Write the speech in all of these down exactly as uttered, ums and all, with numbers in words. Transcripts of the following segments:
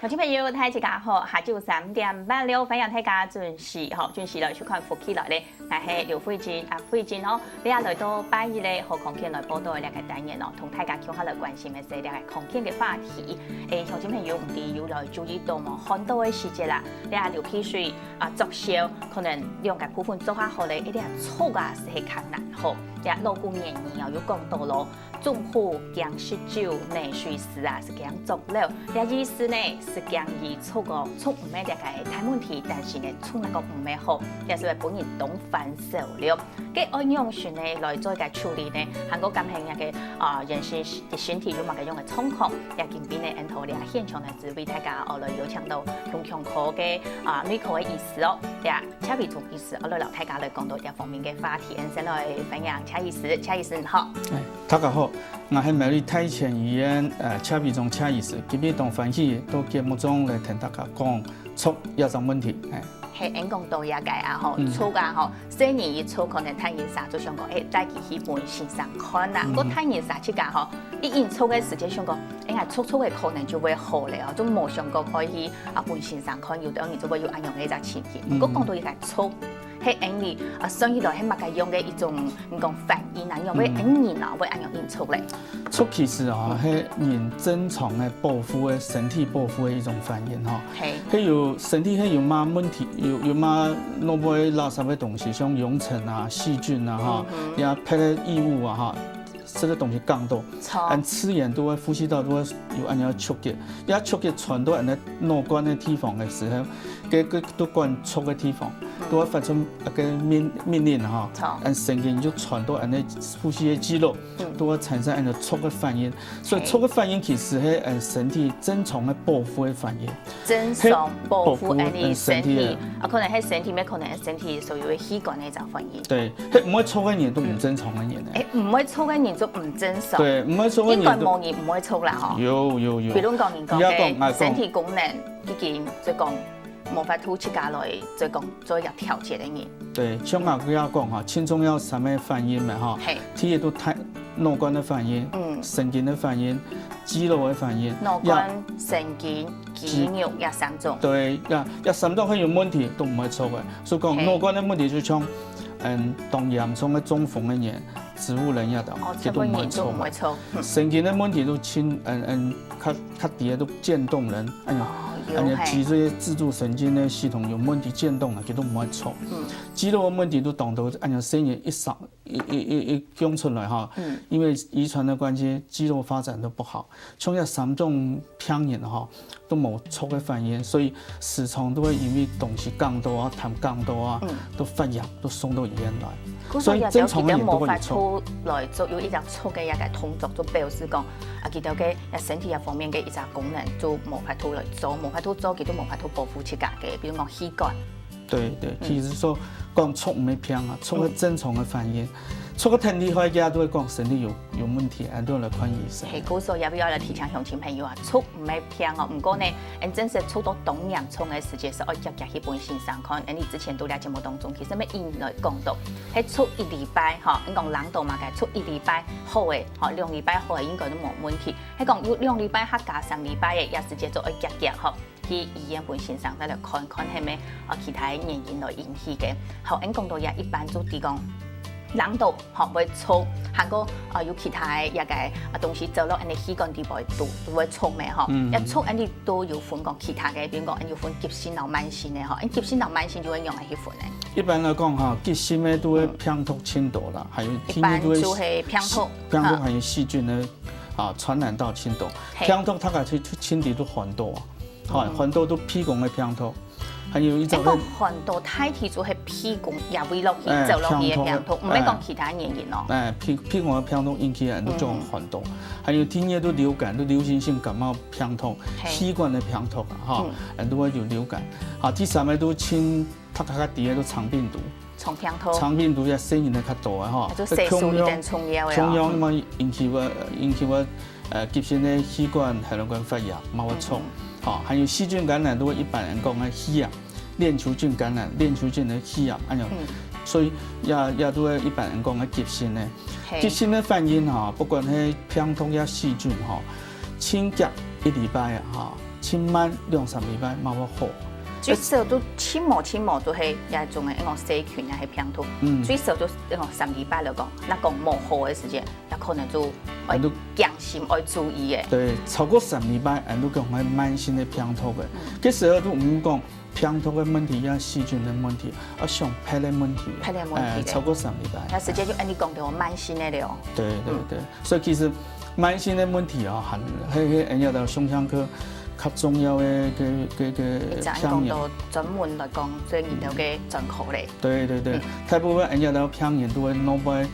鄉親朋友，大家好，下晝三點半了，歡迎大家準時吼，準時來收看福氣來了。𠊎係劉慧珍，啊，慧珍哦，這下來到拜一个好康健來報到个這个單元哦，同大家共下來關心个係這个康健个話題。誒，鄉親朋友，毋知有來注意到無？寒到个時節啦，這下流鼻水啊，作燒，可能兩个部分做較好咧，一定著啊，係較難吼。這下老古人言哦，有講到咯， 中暑驚食酒，泥水濕啊，係驚著涼。這意思呢，係驚佢著哦，著毋係這个大問題，但是呢，著哪个毋係好，也係會分人當煩惱了。該愛仰般呢來做一个處理呢？還過感興趣个啊，人身身體有麼个樣个狀況，也今晡日呢，𫣆兜這現場呢，就為大家哦來邀請到胸腔科个啊內科个醫師哦，這謝維忠醫師，哦來摎大家來講到這方面个話題。𫣆先來歡迎謝醫師，謝醫師你好。哎，大家好， 𠊎係苗栗大千醫院，呃，謝維忠謝醫師，今晡日當歡喜到節目中來同大家講著這種問題，哎。係，𫣆講到這个啊吼，嗯。著啊吼，細人一著可能大人儕就想講，誒，帶佢去分先生看啊。嗯。毋過大人儕自家吼，一應著个時節想講，誒，𠊎著著个可能就會好了哦，就無想講可以去啊分先生看，有兜人就會有恁樣个一隻情形。嗯。毋過講到這个著， 係𫣆俚啊，算起來係麼个樣个一種，你講反應啊，仰會𫣆人啊，會恁樣應著咧？著其實啊，係人正常个保護个身體保護个一種反應吼。係。係有身體係有麼問題，有有麼腦部垃圾个東西，像臃腫啊、細菌啊哈，也別个異物啊哈， 食个東西降到，著。𫣆自然都會呼吸道都會有恁樣觸覺，這觸覺傳到𫣆个腦幹个地方个時候，該个都管著个地方，都會發出一个命命令哈，著。𫣆神經就傳到𫣆个呼吸个肌肉，都會產生𫣆个著个反應。所以著个反應其實係𫣆身體正常个保護个反應。 正常保護𫣆俚身體，啊，可能係身體，乜可能係身體所有个器官个一種反應。對，係毋會著个人都毋正常个人呢。誒，毋會著个人就毋正常。對，毋會著个人都應該無人毋會著啦吼。有有有。比如講人講个身體功能已經就講無法度自家來，就講做一個調節个人。對，像𠊎頭先講哈，盡重要三個反應嘛哈。係。第一就大腦幹个反應，嗯。神經个反應，肌肉个反應。腦幹、神經、 肌肉這三種。對，這這三種係有問題都毋會著个。所以講，腦幹个問題就像，嗯，當嚴重个中風个人、植物人這兜，哦，佢都毋會著个。神經个問題都輕，嗯嗯，較較低个都漸凍人，恁樣，哦，有，恁樣脊椎自主神經个系統有問題漸凍个，佢都毋會著。嗯。肌肉个問題都當多，恁樣細人一生一一一一降出來哈，因為遺傳个關係，肌肉發展都毋好。 像這三種病人吼，都無著个反應，所以時常都會因為東西降到啊、痰降到啊，都發炎，都送到醫院來。所以正常个人都會有著。故所也了解到無法度來做，有一隻著个一個動作，就表示講，啊，佢兜个身體這方面个一隻功能就無法度來做，無法度做，佢都無法度保護自家个，比如講氣管。 對對，其實說講著毋係病啊，著係正常个反應，著个忒厲害个都會講身體有有問題，啊，都來看醫生。係，故所也愛來提醒鄉親朋友啊，著毋係病哦。毋過呢，𫣆正式著到當嚴重个時節，係愛遽遽去分先生看。𫣆俚之前都在節目當中，其實乜已經來講到，係著一禮拜吼，𫣆講冷到嘛，該著一禮拜好个，吼，兩禮拜好个應該都無問題。係講有兩禮拜較加三禮拜个，也時節就愛遽遽吼。 去醫院分先生再來看看係無，啊，其他个原因來引起个。好，𫣆講到這一般就知講，冷到吼會著，還過啊有其他个這個啊東西走落𫣆俚氣管底背都都會著咩吼。嗯。這著𫣆俚都有分講其他个，比如講𫣆有分急性摎慢性个吼，𫣆急性摎慢性就會仰般去分呢？一般來講哈，急性个都會病毒盡多啦，還有一般就係病毒，病毒還有細菌个啊傳染到盡多，病毒大概就就盡多都寒到啊。 吼，寒到都鼻公个病毒，還有一種係講寒到大體就係鼻公也會落去，走落去个病毒，毋係講其他原因哦。哎，鼻鼻公个病毒引起个，就寒到。還有第二都流感，都流行性感冒病毒，氣管个病毒啊，哈，都會有流感。好，第三个都親，大家知个都腸病毒。 腸病毒。腸病毒也細人个較多个吼，就歲數一定重要个哦。中央嘛引起个引起个呃急性个氣管、喉嗹管發炎，嘛會著。吼，還有細菌感染，都會一般人講个肺炎，鏈球菌感染，鏈球菌个肺炎，恁樣。所以也也都會一般人講个急性个。急性个反應吼，不管係病毒也細菌吼，盡遽一禮拜啊，吼，盡慢兩三禮拜嘛會好。最少都盡無盡無都係這種个，講細菌啊，係病毒。嗯。最少都講三禮拜來講，若講無好个時間，也可能就愛恁都驚心，愛注意个。對，超過三禮拜，恁都講係慢性个病毒个。嗯。該時候都毋講病毒个問題，也細菌个問題，啊，像別个問題。別个問題咧。哎，超過三禮拜。該時間就恁呢講到慢性个了。對，對，嗯。對。所以其實慢性个問題啊，還，係，係，恁樣个胸腔科較重要个，个，个，个病人。你正講到專門來講，所以你兜个專科咧。對，對，對。嗯。大部分恁樣个病人都會拿來，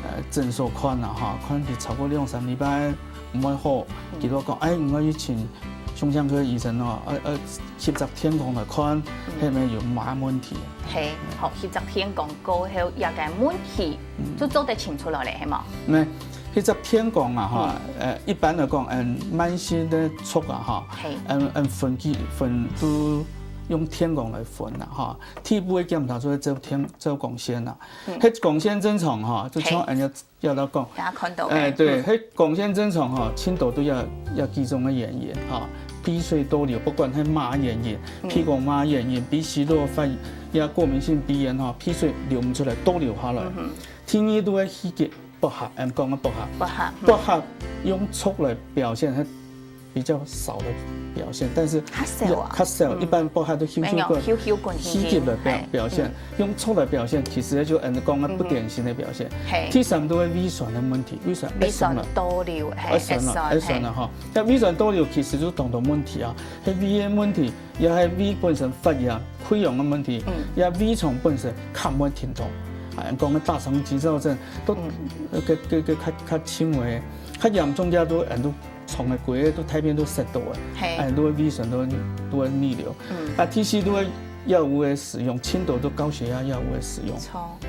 呃，診所看啦，哈，看佢超過兩三禮拜， 毋會好，嗯。佢就講，哎，你愛去請胸腔科醫生哦，呃，呃，翕隻電光來看，嗯。係毋係有麼个問題？係，好，翕隻電光過後，這个問題，嗯。就做得清楚了咧，係無？該，翕隻電光啊，哈，嗯。呃，一般來講，嗯，慢性个促啊，哈，係。嗯，嗯，分期，分都用電光來分啦，哈。第一步个檢查就係照電，照光線啦。嗯。該光線正常哈，就像，係。恁樣 也來講。也看到个。哎，對，嗯。該光線正常吼，盡多都有，有幾種个原因哈。鼻水倒流，不管係麼个原因，嗯。鼻管麼个原因，鼻息肉發炎、過敏性鼻炎哈，鼻水流毋出來，倒流下來。嗯哼。第二都係氣結不合，俺講个不合。不合，嗯。不合用促來表現， 比較少的表現，但是較少啊。較少，嗯。一般不合都咻咻滾，沒有，咻咻滾，氣結的表，嘿，表現，嗯。用促的表現，其實就俺講个不典型的表現。嗯哼。嘿。第三都係胃酸的問題，胃酸，胃酸倒流，嘿，胃酸了，胃酸，胃酸了哈。嘿。該胃酸倒流其實就當多問題啊，該胃个問題，也係胃本身發炎、潰瘍个問題，嗯。也胃腸本身較毋會停動，啊，俺講个大腸急躁症，都，嗯。呃，个，个，个較，較輕微，較嚴重个都，俺都 腸个規个都大便都塞到个，嘿。哎，都會胃酸，都會，都會逆流。嗯。啊，第四都會藥物个使用，盡多都高血壓藥物个使用。著。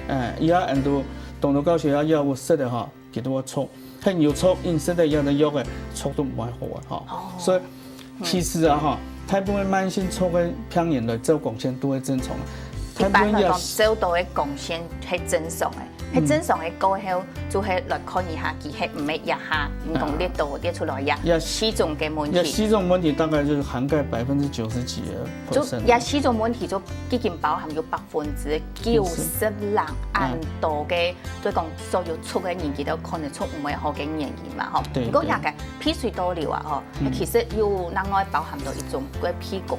哎，佢恁多，當多高血壓藥物食个哈，佢都會促，很有促，因食个藥个藥个促都毋會好个哈。哦。所以，嗯。其實啊哈，大部分慢性促个病人來照光線都會正常。一般來講，大部分也照到个光線係正常个。 係正常个過後，就係來看一下，佢係毋係這下，你講列到列出來呀，也，四種个問題。也四種問題大概就是涵蓋百分之九十幾的就，percent。也四種問題就已經包含有百分之九十六恁多个，嗯。所以講所有促个人，佢都可能促毋會好个原因嘛，吼。對，毋過，對。這个鼻水倒流啊，吼，嗯。其實有另外包含到一種个鼻公，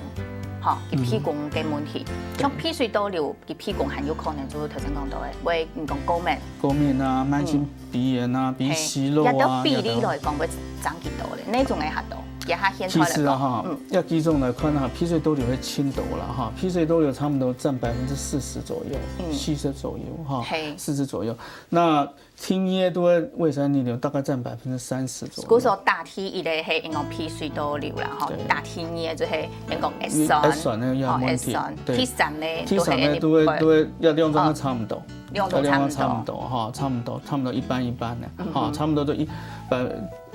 吼，嗯。鼻公个問題。對。像鼻水倒流， 佢鼻公還有可能就係頭先講到个，會，你講過敏。過敏啊，慢性鼻炎啊，嗯。鼻息肉啊，嘿，這个比例來講會差幾多咧？該種个較多，也較現代來講。其實啊，哈，嗯。這幾種來看哈，鼻水倒流會盡多啦，哈，鼻水倒流差不多佔百分之四十左右，嗯。四十左右，哈，嘿。四十左右。那第二个都會胃酸逆流，大概佔百分之三十左右。故所打第一个係因為鼻水倒流啦，吼，對。打第二个就係因為胃酸，胃酸个有問題，吼，胃酸。對。第三个，第三个都會，都會，都會，這兩種都差不多。哦。兩種差不多。這兩種差不多，哈，差不多，差不多一半一半个，嗯哼。哈，差不多都一半，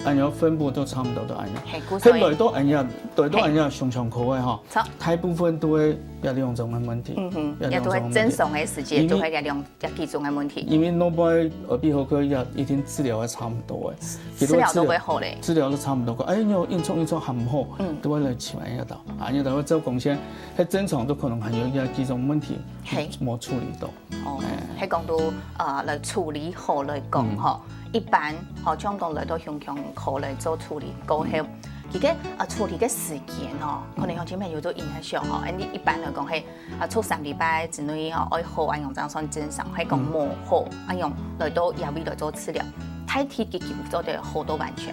恁樣分布都差不多都恁樣。嘿，故所以，該來到恁樣，來到恁樣胸腔科个哈，嘿。大部分都會這兩種个問題，嗯哼，這兩種个問題。也都會正常个時間，因為都會這兩 這幾種个問題。因為腦部耳鼻喉科也一定治療也差不多个，治療都會好咧。治療都差不多个，哎，你有硬促硬促還毋好，嗯。都會來請恁樣个，啊，恁樣个會照光線，該正常都可能還有這幾種問題，嘿。無處理到。哦，哎。該講到，呃，來處理好來講，嗯。吼，一般，吼，像講來到胸腔科來做處理過後，嗯。其實，呃，處理个時間，吼，可能鄉親朋友都影響吼，嗯。恁樣一般來講，嘿， 啊，促三禮拜之內吼，愛好恁樣正算正常，該講無好，嗯。恁樣來到這位來做治療，大體幾久做得好到完全？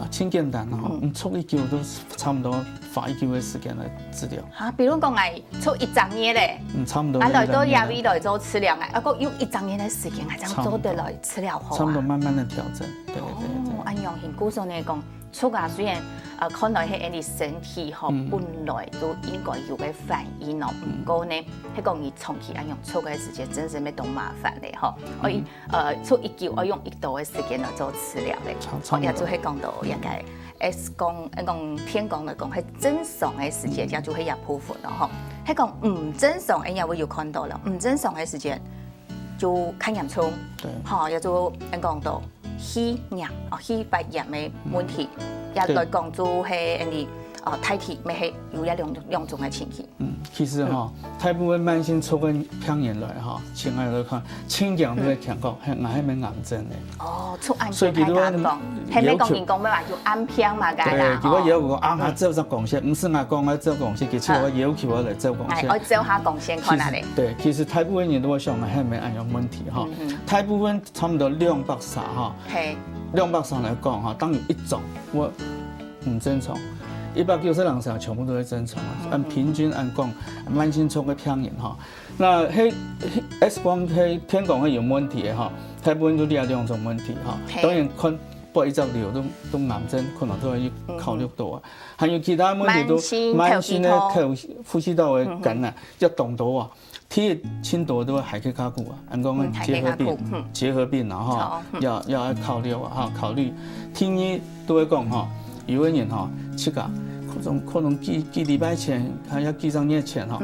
啊，盡簡單吼，嗯。嗯，促一久都差不多花一久个時間來治療。哈，比如講，哎，促一隻月咧，嗯，差不多啊，來到這位來做治療，哎，啊，過用一隻月个時間，哎，正做得來治療好啊。差不多慢慢的調整，對，對，對。哦，恁樣，故所呢講， 促啊，雖然，呃，看來係𠊎俚身體吼，嗯。本來都應該有个反應哦，嗯。毋過呢，該講你長期恁樣促个時間，真係愛當麻煩咧吼。嗯。愛，呃，促一久愛用幾多个時間來做治療咧。差，差不多。哦，也就係講到這个，嗯。X光，呃，講電光來講，係正常个時間，嗯。也就係這部分咯吼。該講毋正常，𠊎也會有看到了，毋正常个時間就較嚴重。對。吼，也就𠊎講到 肺炎，哦，肺發炎个問題，嗯。也來講就係恁呢，呃，大體乜係有這兩，兩種个情形。嗯，其實哈，大部分慢性促个病人來哈，請𠊎來看，盡強都會強調，係，𠊎係毋係癌症个。哦，促癌症，所以其實大家講，係毋係講人講乜話就癌病嘛，該啦，對，如果有講啊，𠊎照隻光線，毋係𠊎講𠊎照光線，其實𠊎要求𠊎來照光線。哎，愛照下光線看下咧。其實，對，其實大部分人都會想，係毋係恁樣問題哈。大部分差不多兩百儕哈，嘿，兩百儕來講哈，當然一種，我 毋正常。一百九十人上全部都係正常啊。按平均按講，慢性促个病人哈，那係，係X光係電光係有問題个哈，大部分就這兩種問題哈。當然看，不一隻瘤都，都癌症，可能都要考慮到啊。還有其他問題都慢性个呼吸道个感染，要懂得啊。 第一，盡多都係肺結核啊，恁講个結核病，結核病啊哈，要，要考慮啊哈，考慮。第二，都會講哈，有个人哈，自家可能，可能幾，幾禮拜前，還有幾隻月前哈，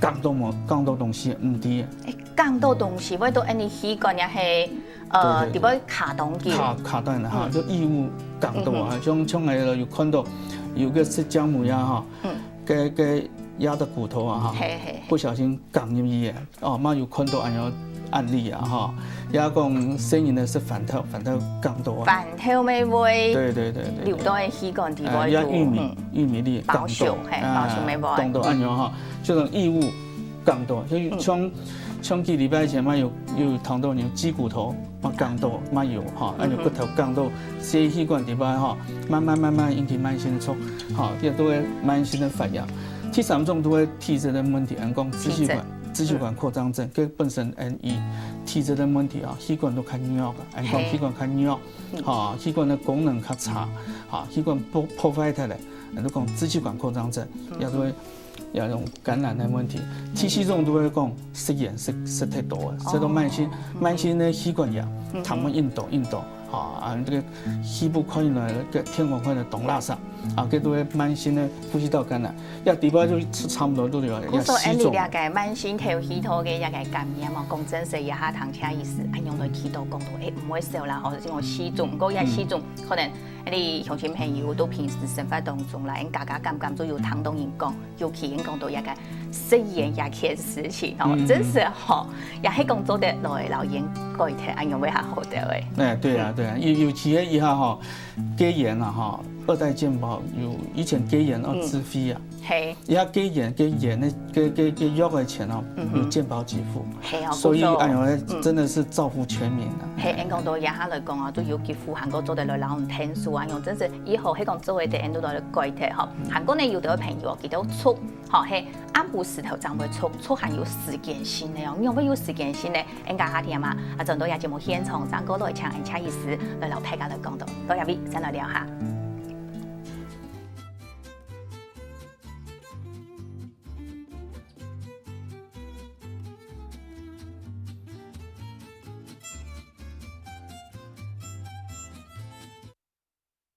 哽到無，哽到東西毋知啊。哎，哽到東西，會到恁呢氣管也係，呃，對，對，對。裡背卡東西。卡，卡斷了哈，就異物哽到啊，像，像𠊎有看到有个釋迦母鴨哈， 个，个鴨个骨頭啊哈，嘿，嘿，嘿。不小心哽入去个，哦，嘛有看到恁樣案例啊哈。也講細人仔食飯頭，飯頭哽到啊。飯頭乜會，對，對，對，對，對。流到个氣管裡背肚，哎，也玉米，嗯。玉米粒哽到，保守，嘿，啊，保守乜會。哽到恁樣哈，就係異物哽到，所以像，像幾禮拜前嘛有，有聽到有雞骨頭 嘛哽到，嘛有哈，恁樣骨頭哽到，血氣管裡背哈，慢慢慢慢引起慢性促，哈，這都係慢性个發炎。第三種都係體質个問題，人講支氣管，支氣管擴張症，佢本身因為體質个問題啊，氣管都較弱啊，人講氣管較弱，哈，氣管个功能較差，哈，氣管破，破壞忒了，人都講支氣管擴張症，也都會 有種感染个問題。第四種都會講食鹽食，食忒多啊，食到慢性，慢性个氣管炎，他們硬到，硬到，啊，啊，這個氣部看起來，這個電光看起來當垃圾，啊，這都會慢性个呼吸道感染，也裡背就差不多都有，故所恁呢這個慢性頭氣道个這個感染嘛，講真實一下，聽聽意思，恁樣來祈禱講到，哎，毋會少啦，吼，這種四種，毋過這四種可能 你鄉親朋友都平時生活當中啦，應該感覺就有聽到人講，尤其人講到這個食鹽這件事情吼，真實吼，也係講做得來老人改忒，恁樣會較好兜誒。哎，對啊，對啊，尤，尤其係這下吼，戒菸啊吼，二代健保有，以前戒菸愛自費啊，嘿，這下戒菸，戒菸个，个，个，个藥个錢哦，有健保給付，嘿哦，所以哎喲，真的是造福全民啊。嘿，人講到這下來講啊，都有給付，還過做得來老人聽書啊，用真是 以後係講做得，𠊎等都來改忒吼。還過呢，有兜朋友佢兜促，吼，係暗晡時頭正會促，促還有時間性个哦。你有無有時間性个？𠊎等下天嘛，啊，轉到這節目現場，正過來請𠊎等醫師來摎大家來講到，到這位，正來尞下。